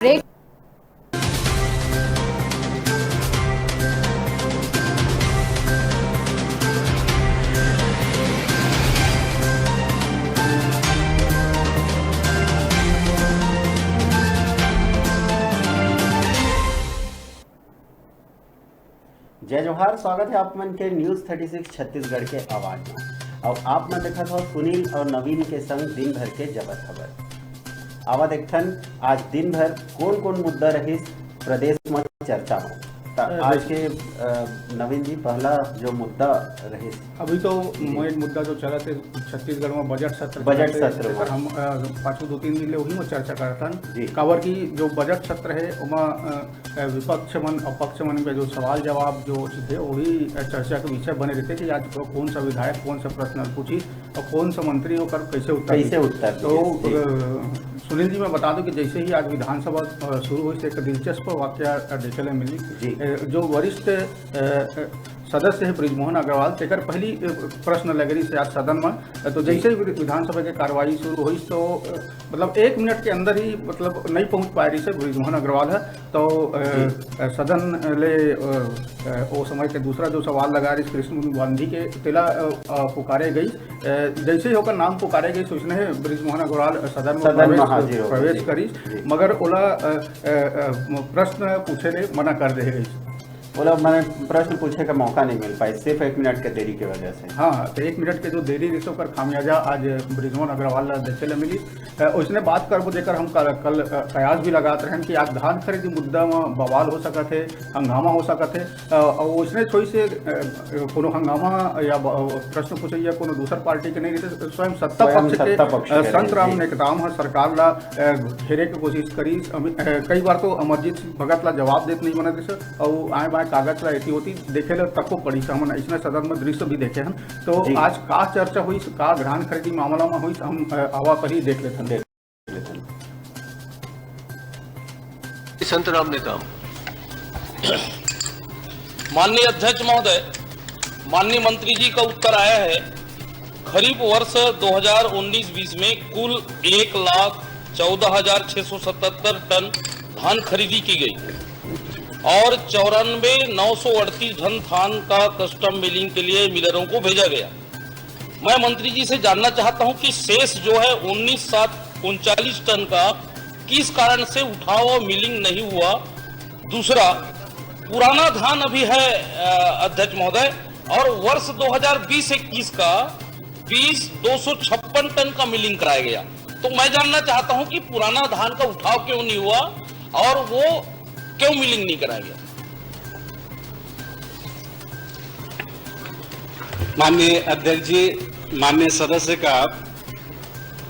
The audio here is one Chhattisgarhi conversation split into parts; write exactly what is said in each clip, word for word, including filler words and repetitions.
ब्रेक। जय जोहार, स्वागत है आप मन के न्यूज़ थर्टी सिक्स छत्तीसगढ़ के आवाज में। अउ आप मन देखत हो सुनील अउ नवीन के संग दिन भर के जबर खबर। आवा देखथन आज दिन भर कोन कोन मुद्दा रहिस प्रदेश में चर्चा में। त अ, आज के, अ, नवीन जी, पहला जो मुद्दा रहिस। अभी तो जी। मेन मुद्दा जो चलत हे छत्तीसगढ़ में बजट सत्र बजट चलत हे, सत्र तेकर में। हम, अ, पाछू दो तीन दिन ले वही में चर्चा करथन। जी। काबर कि जो बजट सत्र हे ओमा, अ, अ, विपक्ष मन अउ पक्ष मन के जो सवाल जवाब जो चीज हे वही, अ, चर्चा के विषय बने रहिथे कि आज कोन सा विधायक कोन सा प्रश्न पूछिस अउ कोन सा मंत्री ओकर कैसे उत्तर कैसे दिही। उत्तर तो, दिही, जी। अ, सुनील जी, मैं बता दूं कि जैसे ही आज विधानसभा, अ, शुरू होइस, एक दिलचस्प वाकया, अ, देखे ले मिली। जी। अ, जो वरिष्ठ, अ, अ, सदस्य हे बृजमोहन अग्रवाल, तेकर पहली, अ, प्रश्न लगे रहिस आज सदन में। अ, तो जी। जैसे ही वि-, विधानसभा के कार्रवाई शुरू होइस, तो, अ, मतलब, एक मिनट के अंदर ही, मतलब, नहीं पहुंच पाए रहिस हे बृजमोहन अग्रवाल ह। तो, अ, जी। अ, सदन ले, अ, अ, ओ समय के दूसरा जो सवाल लगा रहिस कृष्ण मुनि गांधी के, तेला, अ, अ, पुकारे गइस। अ, जैसे ही ओकर नाम पुकारे गइस, वइसने बृजमोहन अग्रवाल सदन में सदन में प्रवेश, हाजिर हो गए, प्रवेश जी, करिस। जी। मगर ओला, अ, अ, अ, प्रश्न पूछे ले मना कर दे गइस। ओला मने प्रश्न पूछे का मौका नहीं मिल पाइस, सिर्फ एक मिनट के देरी के वजह से। हाँ, तो एक मिनट के जो देरी रहिस, ओकर खामियाजा आज बृजमोहन अग्रवाल ला देखे ले मिलिस। अ, ओइसने बात करबो, जेकर हम कल, कल, अ, कयास भी लगात रहन कि आज धान खरीदी मुद्दा में बवाल हो सकत हे, हंगामा हो सकत हे। अ, अउ ओइसने थोड़ी से, अ, अ, कोनो हंगामा या ब-, प्रश्न पूछे या कोनो दूसर पार्टी के नहीं रहिथे, स्वयं सत्ता स्वयं पक्ष के, सत्ता पक्ष अ, के संत रहे, राम जी। नेकताम ह सरकार ला, अ, घेरे के कोशिश करिस। अम-, अ, कई बार तो अमरजीत सिंह भगत ला जवाब देत नहीं बनत रहिस, अउ आए बाए कागज ला एती ओती देखे ले तको पड़िस। हमन अइसने सदन में दृश्य भी देखे हन। तो जी। आज का चर्चा होइस, का धान खरीदी मामला में होइस, हम, अ, आवा पही देख लेथन। देख लेथन। संत राम नेताम। माननीय अध्यक्ष महोदय, माननीय मंत्री जी का उत्तर आया है। खरीफ वर्ष दो हज़ार उन्नीस बीस में कुल एक लाख चौदह हजार छह सौ सतहत्तर टन धान खरीदी की गई और चौरानवे नौ सौ अड़तीस टन धान का कस्टम मिलिंग के लिए मिलरों को भेजा गया। मैं मंत्री जी से जानना चाहता हूं कि शेष जो है उन्नीस सात उनचालीस टन का किस कारण से उठाव और मिलिंग नहीं हुआ। दूसरा, पुराना धान अभी है, अ, अध्यक्ष महोदय, और वर्ष दो हज़ार बीस इक्कीस का बीस दो सौ छप्पन टन का मिलिंग कराया गया। तो मैं जानना चाहता हूं कि पुराना धान का उठाव क्यों नहीं हुआ और वो क्यों मिलिंग नहीं कराया गया। माननीय अध्यक्ष जी, माननीय सदस्य का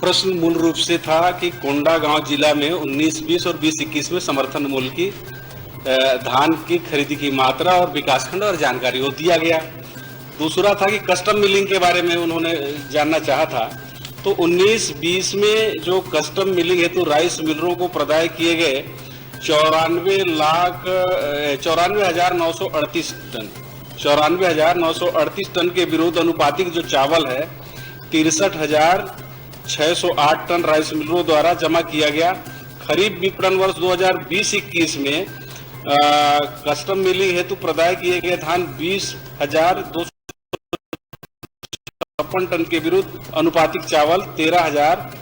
प्रश्न मूल रूप से था कि कोंडागांव जिला में उन्नीस बीस और बीस इक्कीस में समर्थन मूल्य की, अ, धान की खरीदी की मात्रा और विकासखंड और जानकारी वो दिया गया। दूसरा था कि कस्टम मिलिंग के बारे में उन्होंने जानना चाहा था। तो उन्नीस बीस में जो कस्टम मिलिंग हेतु राइस मिलरों को प्रदाय किए गए चौरानवे लाख, अ, चौरानवे हजार नौ सौ अड़तीस टन, चौरानवे हजार नौ सौ अड़तीस टन के विरुद्ध अनुपातिक जो चावल है, तिरसठ हजार छह सौ आठ टन राइस मिलरों द्वारा जमा किया गया। खरीफ विपणन वर्ष दो हज़ार बीस इक्कीस में, अ, कस्टम मिलिंग हेतु प्रदाय किए गए धान बीस हजार दो सौ छप्पन टन के विरुद्ध अनुपातिक चावल तेरह हजार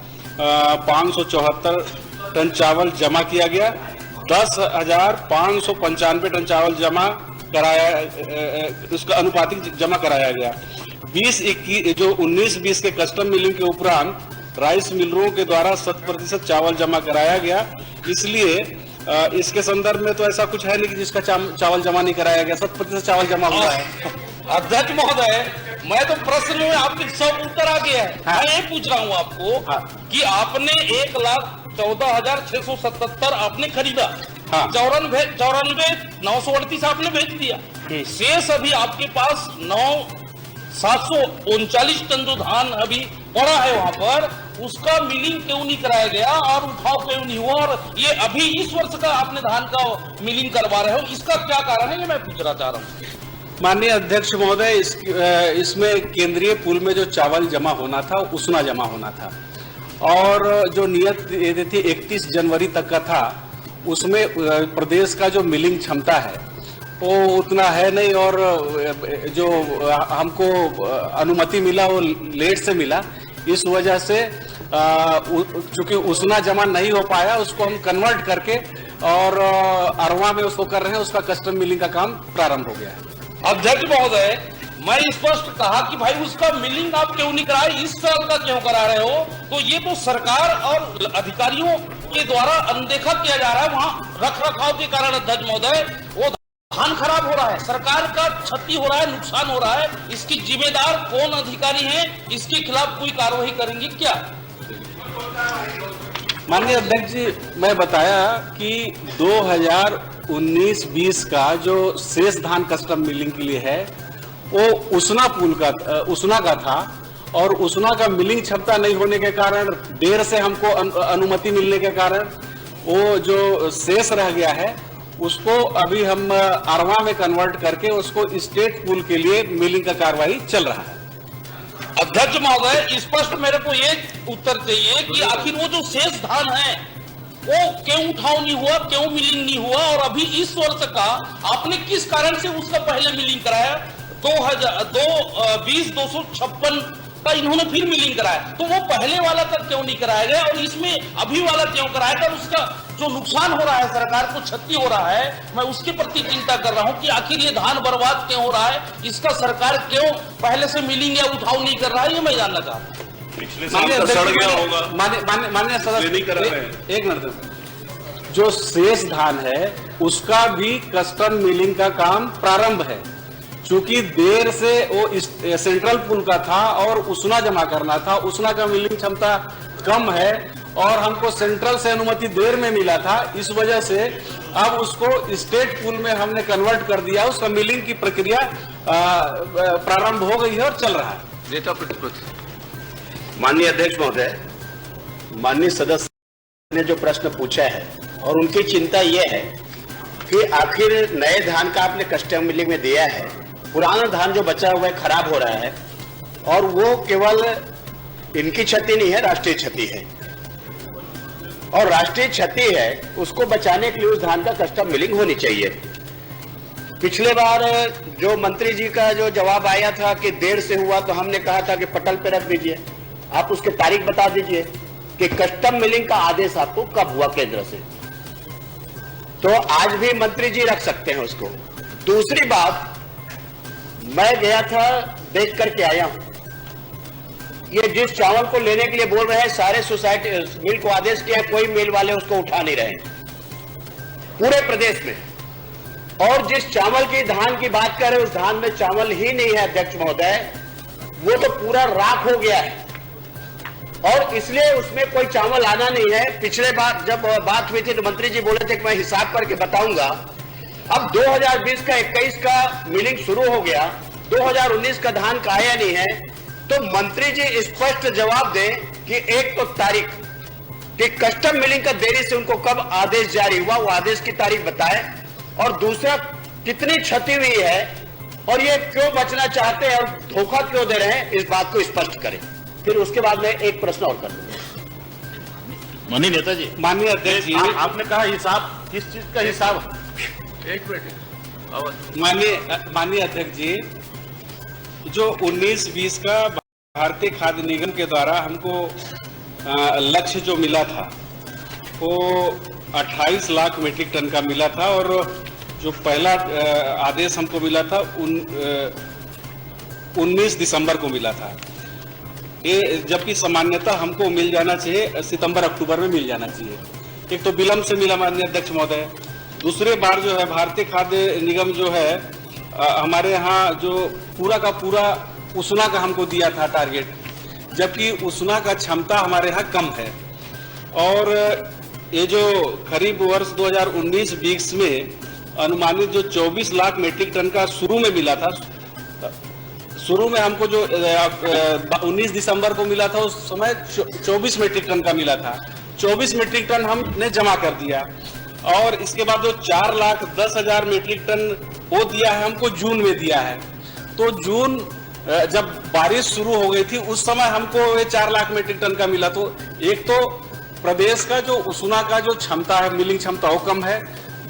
पाँच सौ चौहत्तर टन चावल जमा किया गया। दस हजार पाँच सौ पंचानवे टन चावल जमा कराया, अ, अ, उसका अनुपातिक ज-, जमा कराया गया। बीस इक्कीस, जो उन्नीस बीस के कस्टम मिलिंग के उपरांत राइस मिलरों के द्वारा शत प्रतिशत चावल जमा कराया गया। इसलिए, अ, इसके संदर्भ में तो ऐसा कुछ है नहीं कि जिसका चाम-, चावल जमा नहीं कराया गया, शत प्रतिशत चावल जमा हुआ है। अध्यक्ष महोदय, मैं तो प्रश्न में आपके सब उत्तर आ गया है। हाँ। मैं ये पूछ रहा हूँ आपको हाँ। कि आपने एक लाख चौदह हजार छह सौ सतहत्तर आपने खरीदा, हाँ। चौरानवे, चौरानवे नौ सौ अड़तीस आपने बेच दिया, हम्म। शेष अभी आपके पास नौ, सात सौ उनचालीस टन जो धान अभी पड़ा है वहां पर, उसका मिलिंग क्यों नहीं कराया गया और उठाव क्यों नहीं हुआ, और ये अभी इस वर्ष का आपने धान का मिलिंग करवा रहे हो, इसका क्या कारण है, ये मैं पूछना चाह रहा हूँ। माननीय अध्यक्ष महोदय, इस, अ, इसमें केंद्रीय पूल में जो चावल जमा होना था, उसना जमा होना था, और जो नियत तिथि इकतीस जनवरी तक का था, उसमें प्रदेश का जो मिलिंग क्षमता है वो उतना है नहीं, और जो हमको अनुमति मिला वो लेट से मिला। इस वजह से चूंकि उसना जमा नहीं हो पाया, उसको हम कन्वर्ट करके और अरवा में उसको कर रहे हैं, उसका कस्टम मिलिंग का काम प्रारंभ हो गया है। अध्यक्ष महोदय, मैं स्पष्ट कहा कि भाई उसका मिलिंग आप क्यों नहीं कराए, इस साल का क्यों करा रहे हो? तो ये तो सरकार और अधिकारियों के द्वारा अनदेखा किया जा रहा है। वहां रख रखाव के कारण अध्यक्ष महोदय वो धान खराब हो रहा है, सरकार का क्षति हो रहा है, नुकसान हो रहा है। इसकी जिम्मेदार कौन अधिकारी है, इसके खिलाफ कोई कार्रवाई करेंगे क्या? माननीय अध्यक्ष जी, मैं बताया कि दो हज़ार उन्नीस बीस का जो शेष धान कस्टम मिलिंग के लिए है वो उसना पुल का उसना का था, और उसना का मिलिंग क्षमता नहीं होने के कारण, देर से हमको अनुमति मिलने के कारण वो जो शेष रह गया है उसको अभी हम अरवा में कन्वर्ट करके उसको स्टेट पुल के लिए मिलिंग का कार्रवाई चल रहा है। अध्यक्ष महोदय, स्पष्ट मेरे को ये उत्तर चाहिए कि आखिर वो जो शेष धान है वो क्यों उठाव नहीं हुआ, क्यों मिलिंग नहीं हुआ, और अभी इस वर्ष का आपने किस कारण से उसका पहले मिलिंग कराया? दो हजार दो बीस दो सौ छप्पन का इन्होंने फिर मिलिंग कराया, तो वो पहले वाला तक क्यों नहीं कराया गया और इसमें अभी वाला क्यों कराया गया? उसका जो नुकसान हो रहा है, सरकार को क्षति हो रहा है, मैं उसके प्रति चिंता कर रहा हूँ कि आखिर ये धान बर्बाद क्यों हो रहा है, इसका सरकार क्यों पहले से मिलिंग या उठाव नहीं कर रहा है, ये मैं जानना चाहता हूँ। पिछले साल का सड़ गया होगा। मान्य मान्य मान्य सदस्य, एक मिनट, जो शेष धान है उसका भी कस्टम मिलिंग का काम प्रारंभ है। चूंकि देर से वो सेंट्रल पुल का था और उसना जमा करना था, उसना का मिलिंग क्षमता कम है और हमको सेंट्रल से अनुमति देर में मिला था, इस वजह से अब उसको स्टेट पुल में हमने कन्वर्ट कर दिया। उसका मिलिंग की प्रक्रिया प्रारंभ हो गई है और चल रहा है। नेता प्रतिपक्ष, माननीय अध्यक्ष महोदय, माननीय सदस्य ने जो प्रश्न पूछा है और उनकी चिंता यह है कि आखिर नए धान का आपने कस्टम मिलिंग में दिया है, पुराना धान जो बचा हुआ है खराब हो रहा है, और वो केवल इनकी क्षति नहीं है, राष्ट्रीय क्षति है। और राष्ट्रीय क्षति है, उसको बचाने के लिए उस धान का कस्टम मिलिंग होनी चाहिए। पिछले बार जो मंत्री जी का जो जवाब आया था कि देर से हुआ, तो हमने कहा था कि पटल पे रख दीजिए, आप उसके तारीख बता दीजिए कि कस्टम मिलिंग का आदेश आपको कब हुआ केंद्र से। तो आज भी मंत्री जी रख सकते हैं उसको। दूसरी बात, मैं गया था, देख करके आया हूं, ये जिस चावल को लेने के लिए बोल रहे हैं, सारे सोसाइटी मिल को आदेश किया, कोई मिल वाले उसको उठा नहीं रहे पूरे प्रदेश में। और जिस चावल की, धान की बात कर रहे हैं, उस धान में चावल ही नहीं है अध्यक्ष महोदय, वो तो पूरा राख हो गया है। और इसलिए उसमें कोई चावल आना नहीं है। पिछले बार जब बात हुई थी तो मंत्री जी बोले थे कि मैं हिसाब करके बताऊंगा। अब दो हज़ार बीस का इक्कीस का मिलिंग शुरू हो गया, दो हज़ार उन्नीस का धान का आया नहीं है, तो मंत्री जी स्पष्ट जवाब दें कि एक तो तारीख कि कस्टम मिलिंग का देरी से उनको कब आदेश जारी हुआ, वो आदेश की तारीख बताए, और दूसरा कितनी क्षति हुई है और ये क्यों बचना चाहते हैं और धोखा क्यों दे रहे हैं, इस बात को स्पष्ट करें। फिर उसके बाद मैं एक प्रश्न और कर लूंगा। माननीय नेताजी, माननीय अध्यक्ष जी, आपने कहा हिसाब, किस चीज का हिसाब? एक मिनट, माननीय माननीय अध्यक्ष जी, जो उन्नीस बीस का भारतीय खाद्य निगम के द्वारा हमको लक्ष्य जो मिला था वो अट्ठाईस लाख मीट्रिक टन का मिला था, और जो पहला आदेश हमको मिला था उन उन्नीस दिसंबर को मिला था, ये जबकि सामान्यतः हमको मिल जाना चाहिए, सितंबर अक्टूबर में मिल जाना चाहिए। एक तो विलंब से मिला माननीय अध्यक्ष महोदय, दूसरे बार जो है भारतीय खाद्य निगम जो है हमारे यहाँ जो पूरा का पूरा उसना का हमको दिया था टारगेट, जबकि उसना का क्षमता हमारे यहाँ कम है। और ये जो खरीफ वर्ष दो हज़ार उन्नीस बीस में अनुमानित जो चौबीस लाख मीट्रिक टन का शुरू में मिला था, शुरू में हमको जो उन्नीस दिसंबर को मिला था, उस समय चौबीस मीट्रिक टन का मिला था। चौबीस मीट्रिक टन हमने जमा कर दिया, और इसके बाद जो चार लाख दस हजार मीट्रिक टन वो दिया है हमको, जून में दिया है। तो जून जब बारिश शुरू हो गई थी, उस समय हमको ये चार लाख मीट्रिक टन का मिला। तो एक तो प्रदेश का जो उसुना का जो क्षमता है, मिलिंग क्षमता, वो कम है।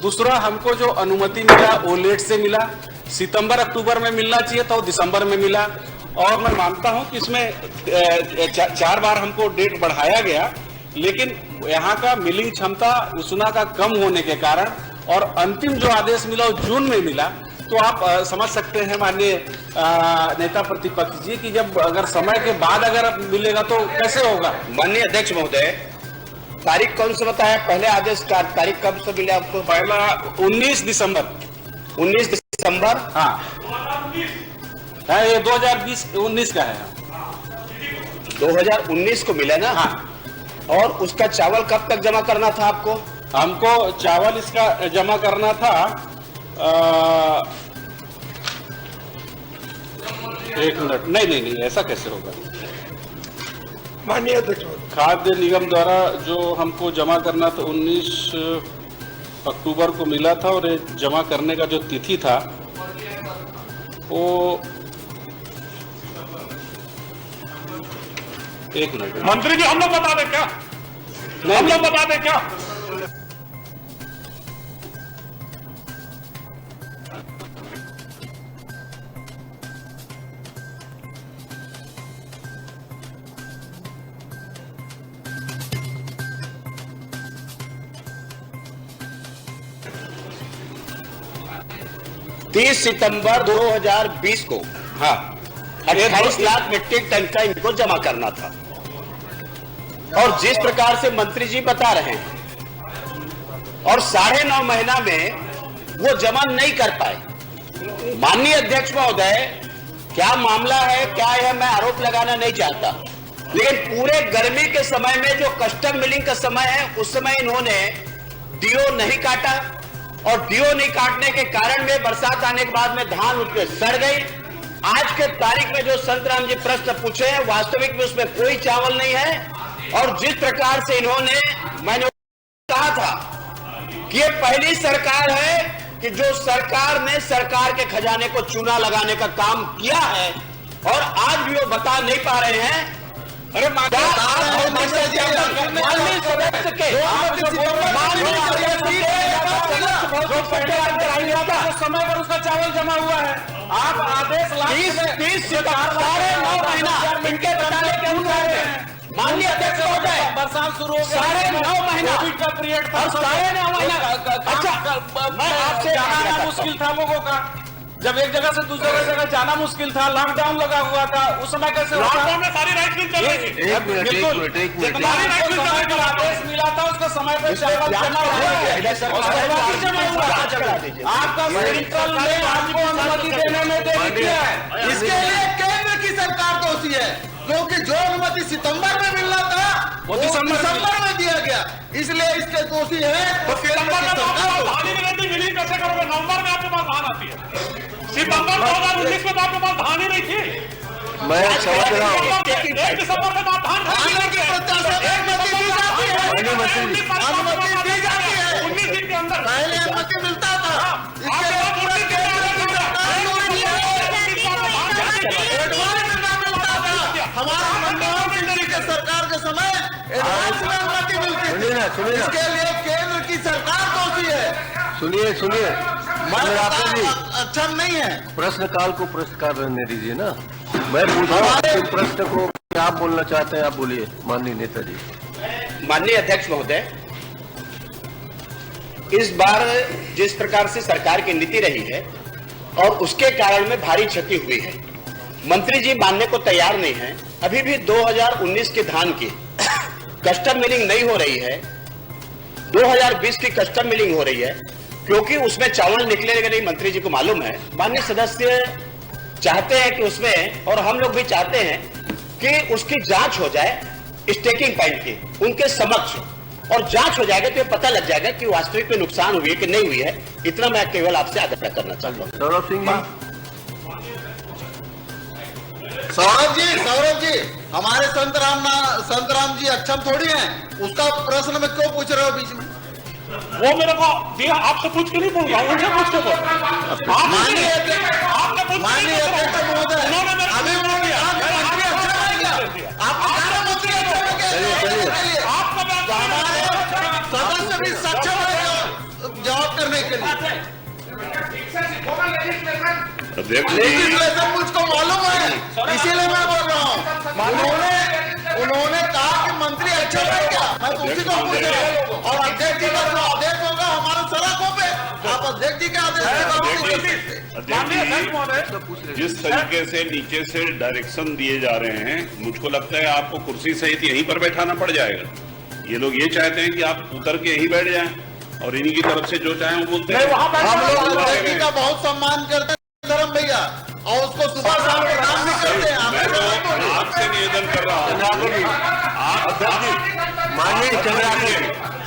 दूसरा, हमको जो अनुमति मिला, वो लेट से मिला। सितंबर अक्टूबर में मिलना चाहिए था, वो दिसंबर में मिला। और मैं मानता हूँ कि इसमें अ, चा, चार बार हमको डेट बढ़ाया गया, लेकिन यहाँ का मिलिंग क्षमता उसुना का कम होने के कारण और अंतिम जो आदेश मिला, वो जून में मिला। तो आप अ, समझ सकते हैं, माननीय अ, नेता प्रतिपक्ष जी, कि जब अगर समय के बाद अगर अब मिलेगा तो कैसे होगा? माननीय अध्यक्ष महोदय, तारीख कौन सा बताया? पहले आदेश का तारीख कब से मिला आपको? पहला उन्नीस दिसंबर। उन्नीस दिसंबर। हाँ, हाँ, ये दो हज़ार बीस उन्नीस का है। दो हज़ार उन्नीस को मिला ना? हाँ। और उसका चावल कब तक जमा करना था आपको? हमको चावल इसका जमा करना था, अ, एक मिनट, नहीं, नहीं, नहीं, ऐसा कैसे होगा? माननीय अध्यक्ष महोदय। खाद्य निगम द्वारा जो हमको जमा करना था, उन्नीस अक्टूबर को मिला था, और ये जमा करने का जो तिथि था, वो, एक मिनट। मंत्री जी, हम लोग बता दें क्या? नहीं, हम लोग नहीं। बता दें क्या? तीस सितंबर दो हज़ार बीस को, हाँ, अट्ठाईस लाख मीट्रिक टन का इनको जमा करना था। और जिस प्रकार से मंत्री जी बता रहे हैं, और साढ़े नौ महीना में वो जमा नहीं कर पाए। माननीय अध्यक्ष महोदय, क्या मामला है, क्या है, मैं आरोप लगाना नहीं चाहता, लेकिन पूरे गर्मी के समय में जो कस्टम मिलिंग का समय है, उस समय इन्होंने डीओ नहीं काटा, और डीओ नहीं काटने के कारण में बरसात आने के बाद में धान उसमें सड़ गई। आज के तारीख में जो संतराम जी प्रश्न पूछे हैं, वास्तविक में उसमें कोई चावल नहीं है। और जिस प्रकार से इन्होंने, मैंने कहा था कि ये पहली सरकार है कि जो सरकार ने सरकार के खजाने को चूना लगाने का काम किया है, और आज भी वो बता नहीं पा रहे हैं। अरे, माननीय, क्या आप माननीय, माननीय, माननीय, माननीय सदस्य के, जो आप जो बोल रहे हैं, माननीय सदस्य के, जो पहले अंदर आई जाता है, समय पर उसका चावल जमा हुआ है। आप आदेश लास्ट तीस, में तीस सितंबर, साढ़े नौ महीना, इनके बताने के अनुसार है। माननीय अध्यक्ष महोदय, बरसात शुरू हो गई, साढ़े नौ महीना, कोविड का पीरियड था, और साढ़े नौ महीना, अच्छा, मैं आपसे जाना आना मुश्किल था लोगों का, जब एक जगह से दूसरे जगह जाना मुश्किल था, लॉकडाउन लगा हुआ था, उस समय कैसे होता? लॉकडाउन में सारी राइस मिल चल रही थी। एक मिनट, एक बिल्कुल। मिनट, एक मिनट। जितना सारी राइस मिल चल रही थी, आदेश मिला था, उसका समय पे चावल जमा हुआ है। इधर सर, और चावल जमा हुआ है। आपका सेंट्रल ने आपको अनुमति देने में देरी किया है। इसके लिए केंद्र की सरकार दोषी है, क्योंकि जो अनुमति सितंबर में मिलना था, वो दिसंबर में दिया गया। इसलिए इसके दोषी है तो सितंबर में तो आपके पास धान ही नहीं रहती, मिलिंग कैसे करोगे? नवंबर में आपके पास धान आती है, सितंबर दो हज़ार उन्नीस में तो आपके पास धान ही नहीं थी। मैं समझ रहा हूँ। एक दिसंबर में तो आप धान खरीद लेते हैं। माननीय मंत्री जी, अनुमति दी जाती है। उन्नीस दिन के अंदर पहले अनुमति मिलता था। हमारा मनमोहन सिंह जी के सरकार के समय एडवांस में अनुमति मिलती थी। सुनिए ना, सुनिए ना। इसके लिए केंद्र की सरकार दोषी है। सुनिए, सुनिए, मैं राकेश जी, अक्षम नहीं है। प्रश्नकाल को प्रश्नकाल रहने दीजिए ना। मैं पूछ रहा हूँ, प्रश्न को क्या बोलना चाहते हैं, आप बोलिए, माननीय नेताजी। माननीय अध्यक्ष महोदय, इस बार जिस प्रकार से सरकार की नीति रही है और उसके कारण में भारी क्षति हुई है, मंत्री जी मानने को तैयार नहीं है। अभी भी दो हज़ार उन्नीस के धान की कस्टम मिलिंग नहीं हो रही है, दो हज़ार बीस की कस्टम मिलिंग हो रही है, क्योंकि उसमें चावल निकलेगा नहीं, मंत्री जी को मालूम है। माननीय सदस्य चाहते हैं कि उसमें, और हम लोग भी चाहते हैं कि उसकी जांच हो जाए स्टेकिंग पॉइंट की, उनके समक्ष, और जांच हो जाएगा तो ये पता लग जाएगा कि वास्तविक में नुकसान हुई है कि नहीं हुई है। इतना मैं केवल आपसे आग्रह करना चाहता हूँ। सौरभ सिंह जी। सौरभ जी, सौरभ जी, हमारे संत राम ना, संत राम जी अक्षम थोड़ी हैं, उसका प्रश्न में क्यों पूछ रहे हो बीच में? वो मेरे को दिया, आपसे पूछ के नहीं बोल रहा हूँ, उनसे पूछ के बोल रहा हूँ। आपने माननीय अध्यक्ष, आपने पूछ के माननीय नहीं बोला। अध्यक्ष महोदय, उन्होंने मेरे अभी को वो बोला। आपने मंत्री अच्छा नहीं किया। आपने कहा मंत्री अच्छा नहीं किया। चलिए, चलिए। आपका बयान हमारे सदस्य भी सक्षम है जवाब, जवाब करने के लिए। अध्यक्ष जी, लेजिस्लेशन मुझको मालूम है, इसीलिए मैं बोल रहा हूँ। उन्होंने उन्होंने कहा कि मंत्री अच्छा है क्या, मैं तो उसी को पूछ रहा हूँ। और अध्यक्ष जी का जो आदेश होगा हमारे सलाखों पे, आप अध्यक्ष जी के आदेश की पाबंदी कर सकते हैं। अध्यक्ष जी, जिस तरीके से नीचे से डायरेक्शन दिए जा रहे हैं, मुझको लगता है आपको कुर्सी सहित यहीं पर बैठाना पड़ जाएगा। ये लोग ये चाहते हैं कि आप उतर के यहीं बैठ जाएं और इन्हीं की तरफ से जो चाहे वो बोलते हैं। हम लोग अध्यक्ष जी का बहुत सम्मान करते हैं धर्म भैया, और उसको सुबह शाम प्रणाम भी करते हैं। मैं तो आपसे निवेदन कर रहा हूँ, आप, आप, माननीय चंद्राकर जी,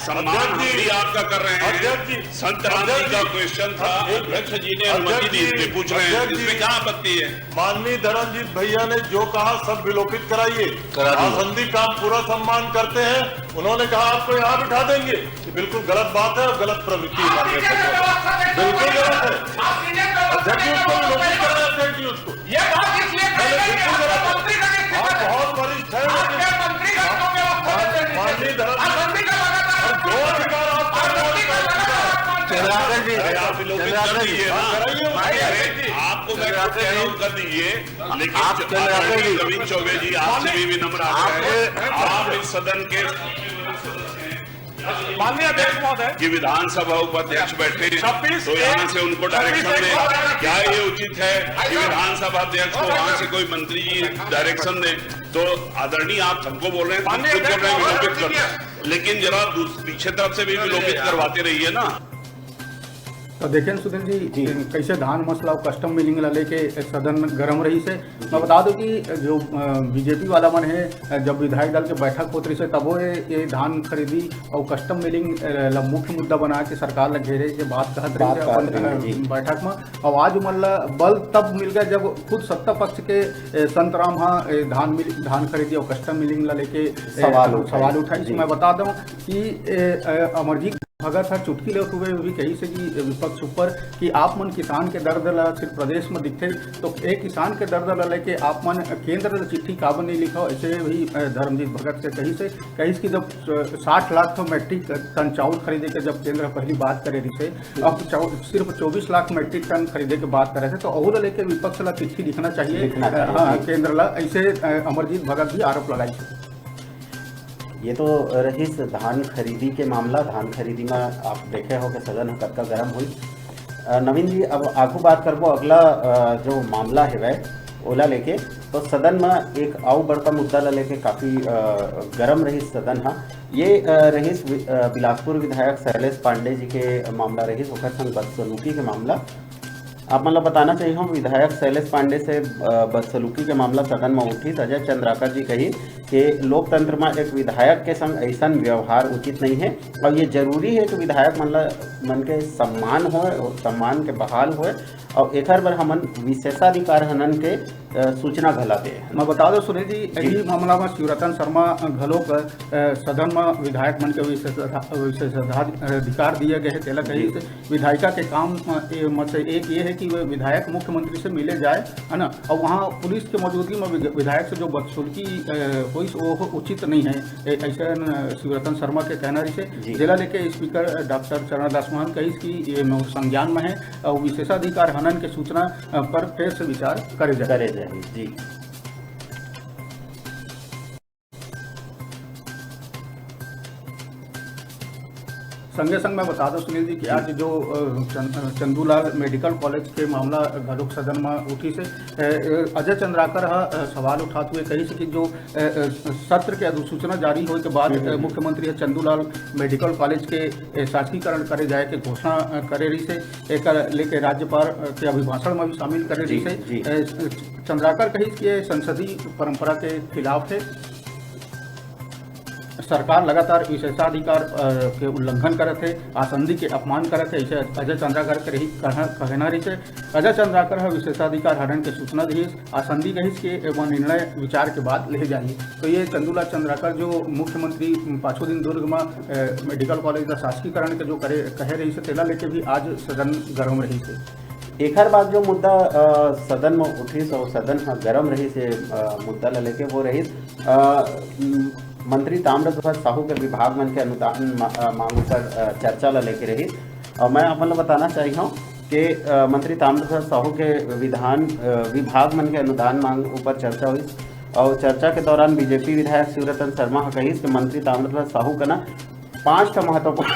सम्मान हम भी आपका कर रहे हैं। अध्यक्ष जी, संत राम जी का क्वेश्चन था, अध्यक्ष जी ने अनुमति दी, इसमें पूछ रहे हैं, इसमें क्या आपत्ति है? माननीय धर्मजीत भैया ने जो कहा, सब विलोपित कराइए। करा दीजिए। आसंदी का हम पूरा सम्मान करते हैं। उन्होंने कहा, आपको यहाँ बिठा देंगे, ये बिल्कुल गलत बात है और गलत प्रवृत्ति है माननीय अध्यक्ष। बिल्कुल गलत है। अध्यक्ष जी, उसको विलोपित कराना चाहिए, उसको। ये बात इसलिए कही मैंने गई कि बिल्कुल आपके गलत मंत्री का आप इस्तीफा बहुत वरिष्ठ हैं, आपके लेकिन मंत्री का क्यों व्यवस्था देते हैं? माननीय धर्म आप मंत्री का लगातार जो अधिकार आप आप मंत्री का लगातार चंद्राकर जी, अरे, आप विलोपित कर चंद्राकर जी, दीजिए ना। कराइए। अरे, आपको मैं चंद्राकर खुद कह रहा जी, हूँ, कर दीजिए, लेकिन आप जो चंद्राकर आदरणीय जी, नवीन चौबे जी, आपसे भी विनम्र आग्रह है, आप इस सदन के माननीय अध्यक्ष महोदय, कि विधानसभा उपाध्यक्ष बैठे हैं, छब्बीस तो यहाँ से उनको डायरेक्शन छब्बीस दे। क्या ये उचित है कि विधानसभा अध्यक्ष को वहाँ से कोई मंत्री जी डायरेक्शन दे? तो आदरणीय, आप हमको बोल रहे हैं, हम माननीय खुद बोल रहे हैं, अध्यक्ष, विलोपित कर दो। लेकिन जरा दूस-, पीछे तरफ से भी विलोपित करवाते रहिए ना। तो देखें सुनील जी, कैसे धान मसला और कस्टम मिलिंग ला लेके सदन गरम रहिस हे। मैं बता दूं कि जो बीजेपी वाला मन हे, जब विधायक दल के बैठक होत रहिस हे, तबो ये, ये धान खरीदी और कस्टम मिलिंग ला मुख्य मुद्दा बना के सरकार ला घेरे के बात कहत रहिस हे अपन बैठक में। और आज मन ला बल तब मिल गया, जब खुद सत्ता पक्ष के संत राम हा धान मिल धान खरीदी और कस्टम मिलिंग ला लेके सवाल उठाइस। मैं बता दूं कि अमरजीत भगत ह चुटकी लेवत हुए भी कहिस हे कि विपक्ष ऊपर कि आप मन किसान के दर्द ला सिर्फ प्रदेश में दिखथे, तो एक किसान के दर्द ला लेके आप मन केंद्र ला चिट्ठी काबर नहीं लिखा, ऐसे भी धर्मजीत भगत के कहिस हे। कहिस कि जब साठ लाख मैट्रिक टन चावल खरीदे के जब केंद्र पहली बात करे रहिस हे, अब सिर्फ चौबीस लाख मैट्रिक टन खरीदे के बात करे थे, तो ओहू ला लेके विपक्ष ला चिट्ठी लिखना चाहिए, लिखना चाहिए हाँ, केंद्र ला, ऐसे अमरजीत भगत भी आरोप लगाइस। ये तो रहिस धान खरीदी के मामला। धान खरीदी में आप देखे हो कि सदन ह कतका गरम हुई। नवीन जी, अब आगू बात करबो अगला जो मामला हेवय ओला लेके। तो सदन में एक अउ बड़का मुद्दा ला लेके काफी गरम रहिस सदन ह। ये रहिस बिलासपुर विधायक शैलेश पांडे जी के मामला रहिस, ओकर संग बदसलूकी के मामला। आप मन ला बताना चाहिए, हम विधायक शैलेश पांडे से बदसलूकी के मामला सदन में उठिस। अजय चंद्राकर जी कही कि लोकतंत्र में एक विधायक के संग ऐसा व्यवहार उचित नहीं है और ये जरूरी है कि विधायक मन ला मन के सम्मान हो, सम्मान के बहाल हो और एकर बर हमन विशेषाधिकार हनन के सूचना घला दे। मैं बता दो सुनील जी, यही मामला में शिवरतन शर्मा घलोक सदन में विधायक मन के विशेषाधिकार दिए गए हैं, तेला कही विधायिका के काम में से एक ये है कि वे विधायक मुख्यमंत्री से मिले जाए, है ना, और वहाँ पुलिस के मौजूदगी में विधायक से जो बदसलूकी होइस वो उचित नहीं है, ऐसा शिवरतन शर्मा के कहना रहिस हे। जेला लेके स्पीकर डॉक्टर चरणदास महंत कहिस कि ये संज्ञान में है और विशेषाधिकार हनन के सूचना पर फिर से विचार करे जाए। करे जाए जी। संगे संग मैं बता दूं सुनील जी कि आज जो चंदूलाल मेडिकल कॉलेज के मामला घलोक सदन में उठिस हे, अजय चंद्राकर ह सवाल उठात हुए कहिस कि जो सत्र के अधिसूचना जारी होए के बाद मुख्यमंत्री ह चंदूलाल मेडिकल कॉलेज के शासकीकरण करे जाए के घोषणा करे रहिस हे, एकर लेके राज्यपाल के अभिभाषण में भी शामिल करे रहिस हे। चंद्राकर कहिस कि ये संसदीय परंपरा के खिलाफ हे। सरकार लगातार विशेषाधिकार के उल्लंघन करत हे, आसंदी के अपमान करत हे, ऐसे अजय चंद्राकर के रही कहना रहिस हे। अजय चंद्राकर ह विशेषाधिकार हनन के सूचना दिहिस। आसंदी कहिस कि एमा निर्णय विचार के बाद ले जाही। तो ये चंदूलाल चंद्राकर जो मुख्यमंत्री पाछू दिन दुर्ग में मेडिकल कॉलेज का शासकीकरण के जो करे कहे रहिस हे, तेला लेके भी आज सदन गरम रहिस हे। एकर बाद जो मुद्दा सदन में उठिस और सदन ह गरम रहिस हे मुद्दा ला लेके, वो रहिस मंत्री ताम्रध्वज साहू के विभाग मन के अनुदान मा-, अ, मांग ऊपर, अ, चर्चा ला लेके रहिस। और मैं अपन ला बताना चाही हूँ कि, अ, मंत्री ताम्रध्वज साहू के विधान, अ, विभाग मन के अनुदान मांग ऊपर चर्चा हुई। और चर्चा के दौरान बीजेपी विधायक शिवरतन शर्मा ह कहिस कि मंत्री ताम्रध्वज साहू का ना पांच ठा महत्वपूर्ण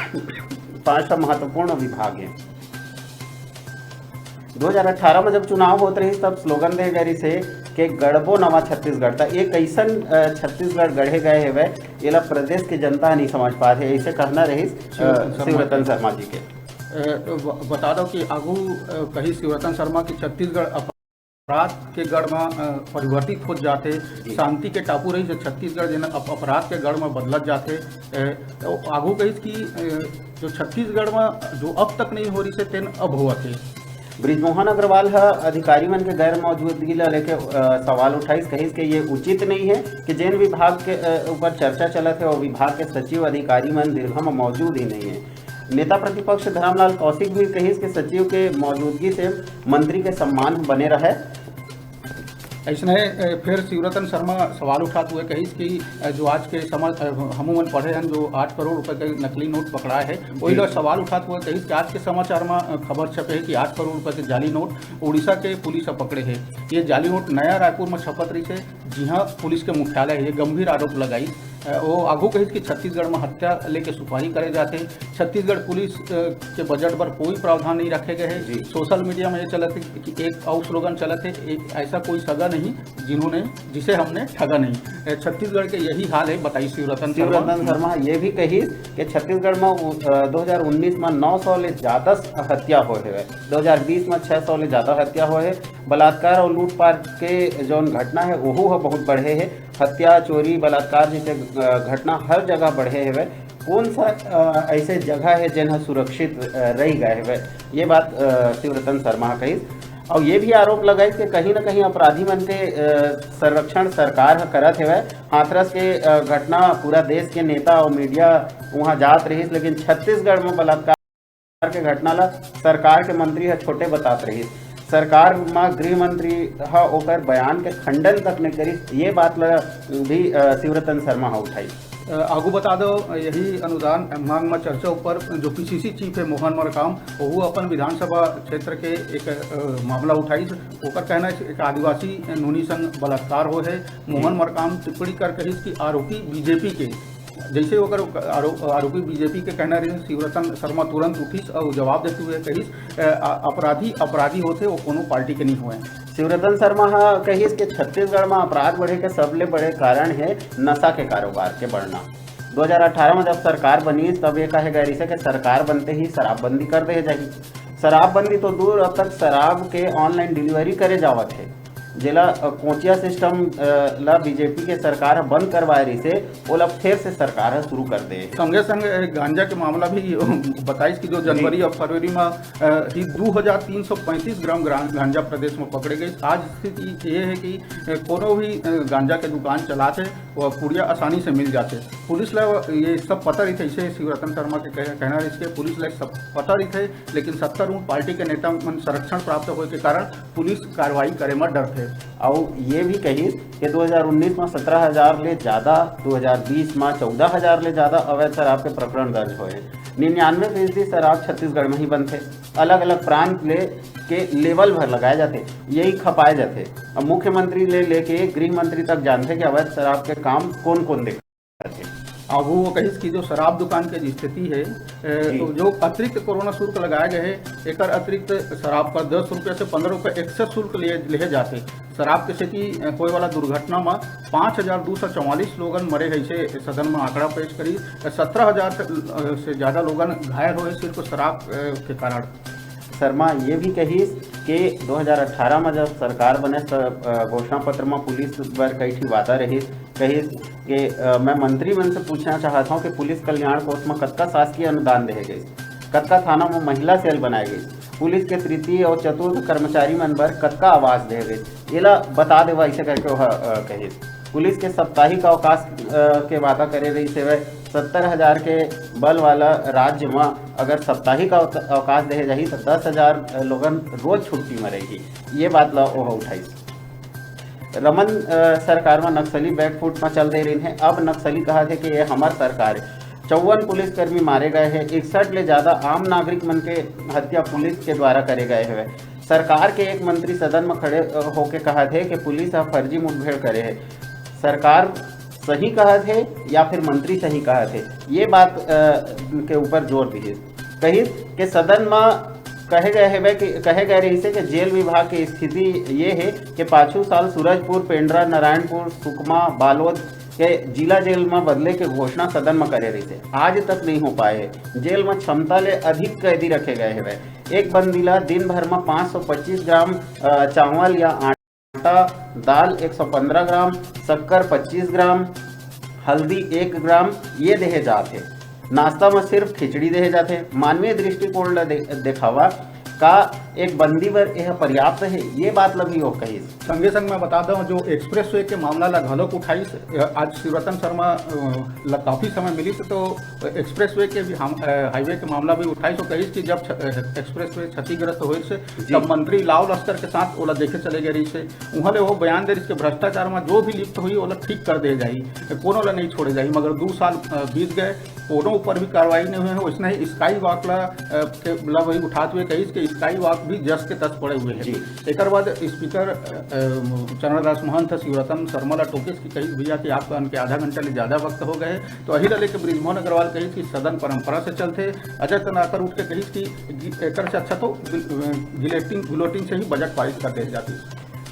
पांच ठा महत्वपूर्ण विभाग है। दो हज़ार अठारह में जब चुनाव होत रहिस, तब स्लोगन दे गए रहिस हे कि गढ़बो नवा छत्तीसगढ़। त एक ऐसन, अ, छत्तीसगढ़ गढ़े गए हेवय, एला प्रदेश के जनता नहीं समझ पात हे, ऐसे कहना रहिस, अ, शिवरतन शर्मा शिवरतन के। शर्मा जी के। अ, ब-, बता दो कि आगू, अ, कही शिवरतन शर्मा की छत्तीसगढ़ अपराध के गढ़ म, अ, परिवर्तित होत जाथे, जी। शांति के टापू रहिस जो छत्तीसगढ़ जेन अप-, अपराध के गढ़ म बदलत जाथे। अ, तो आगू कहिस कि, अ, जो छत्तीसगढ़ म जो अब तक नहीं हो रहिस हे, तेन अब होवत हे। बृजमोहन अग्रवाल ह अधिकारी मन के गैर मौजूदगी ला लेके, अ, सवाल उठाइस, कहिस कि ये उचित नहीं है कि जेन विभाग के, अ, ऊपर चर्चा चलत है, वो विभाग के सचिव अधिकारी मन दीर्घा म मौजूद ही नहीं है। नेता प्रतिपक्ष धरमलाल कौशिक भी कहिस कि सचिव के मौजूदगी से मंत्री के सम्मान बने रहे। ऐसने, अ, फिर शिवरतन शर्मा सवाल उठात हुए कहिस कि, अ, जो आज के समझ, अ, हमू मन पढ़े हन, जो आठ करोड़ रुपए के नकली नोट पकड़ाए है, वही जी। ला सवाल उठात हुए कहिस कि आज के समाचार में, अ, खबर छपे है कि आठ करोड़ रुपए के जाली नोट उड़ीसा के पुलिस ह पकड़े है। ये जाली नोट नया रायपुर में छपत रहिस हे, जिहां पुलिस के मुख्यालय है, ये गंभीर आरोप लगाइस। अ, वो आगू कहिस कि छत्तीसगढ़ में हत्या लेके सुपारी करे जाथे। छत्तीसगढ़ पुलिस, अ, के बजट बर कोई प्रावधान नहीं रखे गए हे। जी। सोशल मीडिया में ये चलत हे कि एक अउ स्लोगन चलत हे, "ए-, ऐसा कोई सगा नहीं जिन्होंने, जिसे हमने ठगा नहीं।" अ, छत्तीसगढ़ के यही हाल है, बताई शिवरतन शर्मा। शिवरतन शर्मा ये भी कहिस कि छत्तीसगढ़ में उ-, अ, दो हज़ार उन्नीस में नौ सौ ले ज्यादा हत्या होए हे, दो हज़ार बीस में छह सौ ले ज्यादा हत्या होए हे। बलात्कार और लूटपाट के जौन घटना है, ओहू ह बहुत बढ़े हे। हत्या, चोरी, बलात्कार जैसे, अ, घटना हर जगह बढ़े हवे। कौन सा, अ, ऐसे जगह है जेन ह सुरक्षित, अ, रह गए हवे, ये बात, अ, शिवरतन शर्मा ह कहिस। और ये भी आरोप लगाइस कि कहीं ना कहीं अपराधी मन के, अ, संरक्षण सरकार ह करत हवे। हाथरस के, अ, घटना पूरा देश के नेता और मीडिया वहां जात रहिस, लेकिन छत्तीसगढ़ में बलात्कार के घटना ला सरकार के मंत्री ह छोटे बतात रहिस। सरकार म गृह मंत्री ह ओकर बयान के खंडन तक नइ करिस। ये बात ला भी, अ, शिवरतन शर्मा ह उठाई। अ, आगू बता दो, यही अनुदान मांग म चर्चा ऊपर जो पीसीसी चीफ है मोहन मरकाम, वहू अपन विधानसभा क्षेत्र के एक, अ, मामला उठाइस। ओकर कहना है एक आदिवासी नोनी संग बलात्कार हो है। मोहन जी। मरकाम टिप्पणी कर कहिस कि आरोपी बीजेपी के, जैसे ओकर आरो-, आरोपी बीजेपी के कहना रहे, शिवरतन शर्मा तुरंत उठिस और जवाब देते हुए कहिस, अ, अ-, अपराधी अपराधी होथे, वो कोनो पार्टी के नहीं होए। शिवरतन शर्मा ह कहिस कि छत्तीसगढ़ में अपराध बढ़े के सबले बड़े कारण है नशा के कारोबार के बढ़ना। दो हज़ार अठारह में जब सरकार बनिस, तब ये कहे गए रहिस कि सरकार बनते ही शराबबंदी कर दे जाही। शराबबंदी तो दूर, अब तक शराब के ऑनलाइन डिलीवरी करे जावत है, जेला, अ, कोचिया सिस्टम, अ, ला बीजेपी के सरकार ह बंद करवाए रहिसे, ओला फेर से सरकार ह शुरू कर दे हे। संगे संग, अ, गांजा के मामला भी बताइस कि जो जी। जनवरी और फरवरी में, अ, ही दो हज़ार तीन सौ पैंतीस ग्राम ग्रा-, गांजा प्रदेश में पकड़े गए। आज स्थिति ये है कि, अ, कोनो भी, अ, गांजा के दुकान चलाते, वो पुड़िया आसानी से मिल जाते। पुलिस ला ये सब पता रहिथे, ऐसे शिवरतन शर्मा के कह-, कहना रहिस कि पुलिस ला सब पता रहिथे, लेकिन सत्तारूढ़ पार्टी के नेता मन संरक्षण प्राप्त होए के कारण पुलिस कार्रवाई करे म डरथे। अउ ये भी कहिस कि दो हज़ार उन्नीस म सत्रह हज़ार ले ज्यादा, दो हज़ार बीस म चौदह हज़ार ले ज्यादा अवैध शराब के प्रकरण दर्ज होए हे। निन्यानवे फीसदी शराब छत्तीसगढ़ में ही बनथे। अलग-अलग प्रांत ले के लेबल भर लगाए जाथे, यही खपाए जाथे। अब मुख्यमंत्री ले लेके गृह मंत्री तक जानथे कि अवैध शराब के काम कौन-कौन देख करथे। आगू वो कहिस कि जो शराब दुकान के स्थिति है, ए, जी। तो जो अतिरिक्त कोरोना शुल्क लगाए गए हैं, एकर अतिरिक्त शराब पर दस रुपये से पन्द्रह रुपये excise शुल्क लिए, लेहे जाथे। शराब के सेती, ए, होए वाला दुर्घटना में पाँच हजार दो सौ चौवालीस लोगन मरे हे, इसे सदन में आंकड़ा पेश करी। सत्रह हजार से, ए, से ज्यादा लोगन घायल होए सिर्फ शराब, ए, के कारण। शर्मा ये भी कहिस कि दो हज़ार अठारह में जब सरकार बने, त, अ, घोषणा पत्र में पुलिस बर कई ठी वादा रहिस। कहिस कि, अ, मैं मंत्री मन से पूछना चाहत हूं कि पुलिस कल्याण कोष में कतका शासकीय अनुदान देहे गइस, कतका थाना में महिला सेल बनाए गइस, पुलिस के तृतीय और चतुर्थ कर्मचारी मन बर कतका आवास देहे गइस, एला बता देवा, ऐसे करके वह, अ, कहिस। पुलिस के साप्ताहिक अवकाश, अ, के वादा करे रहिस हेवय। सत्तर हजार के बल वाला राज्य म अगर साप्ताहिक अवक-, अवकाश देहे जाही, त दस हजार लोगन रोज छुट्टी म रही। ये बात ला ओह उठाइस। रमन, अ, सरकार म नक्सली बैकफुट म चल दे रहिन हे, अब नक्सली कहत हे कि ये हमर सरकार हे। चौवन पुलिसकर्मी मारे गए हे, इकसठ ले ज्यादा आम नागरिक मन के हत्या पुलिस के द्वारा करे गए हवे। सरकार के एक मंत्री सदन म खड़े, अ, होके कहत हे कि पुलिस ह फर्जी मुठभेड़ करे हे। सरकार सही कहत हे या फिर मंत्री सही कहत हे, ये बात, अ, के ऊपर जोर दिहिस। कहिस कि सदन म कहे गए हेबे कि, कहे गए रहिसे कि जेल विभाग के स्थिति ये हे कि पाछू साल सूरजपुर, पेंड्रा, नारायणपुर, सुकमा, बालोद के जिला जेल म बदले के घोषणा सदन म करे रहिसे, आज तक नहीं हो पाए हे। जेल म क्षमता ले अधिक कैदी रखे गए हेबे। एक बंदी ला दिन भर म पाँच सौ पच्चीस ग्राम, अ, चावल या आटा, दाल एक सौ पन्द्रह ग्राम, शक्कर पच्चीस ग्राम, हल्दी एक ग्राम ये देहे जात हे। नाश्ता म सिर्फ खिचड़ी देहे जाथे। मानवीय दृष्टिकोण ल दे-, देखावा का एक बंदी बर यह पर्याप्त हे, ये बात ल भी वो कहिस। संगे संग मैं बता दूं, जो एक्सप्रेसवे के मामला ला घलोक उठाइस, अ, आज शिवरतन शर्मा, अ, ला काफी समय मिलिस, तो एक्सप्रेसवे के भी हम, अ, हाईवे के मामला भी उठाइस। तो कहिस कि जब छ-, अ, एक्सप्रेसवे क्षतिग्रस्त होइस, जी। तब मंत्री लाव लश्कर के साथ ओला देखे चले गए रहिस। उहाँ ले वो बयान दे रहिस कि भ्रष्टाचार में जो भी लिप्त होही, ओला ठीक कर दे जाही, कोनो ला नहीं छोड़े जाही। मगर दू साल, अ, बीत गए, कोनो ऊपर भी कार्रवाई नहीं हुए हे। वैसने ही स्काई वॉक ला, अ, के, ला वही उठात हुए कहिस कि स्काई वॉक भी जस के तस पड़े हुए हे। जी। एकर बाद स्पीकर, अ, अ, चरणदास महंत ह शिवरतन शर्मा ला टोकिस कि कहिस, "भैया कि आप मन के आधा घंटा ले ज्यादा वक्त हो गए हे।" तो यही ला लेके बृजमोहन अग्रवाल कहिस कि सदन परंपरा से चलथे। अजय चंद्राकर उठ के कहिस कि गि-, एकर से अच्छा तो बिल-, अ, गिलेटिन, गुलोटिन से ही बजट पारित कर दे जाती।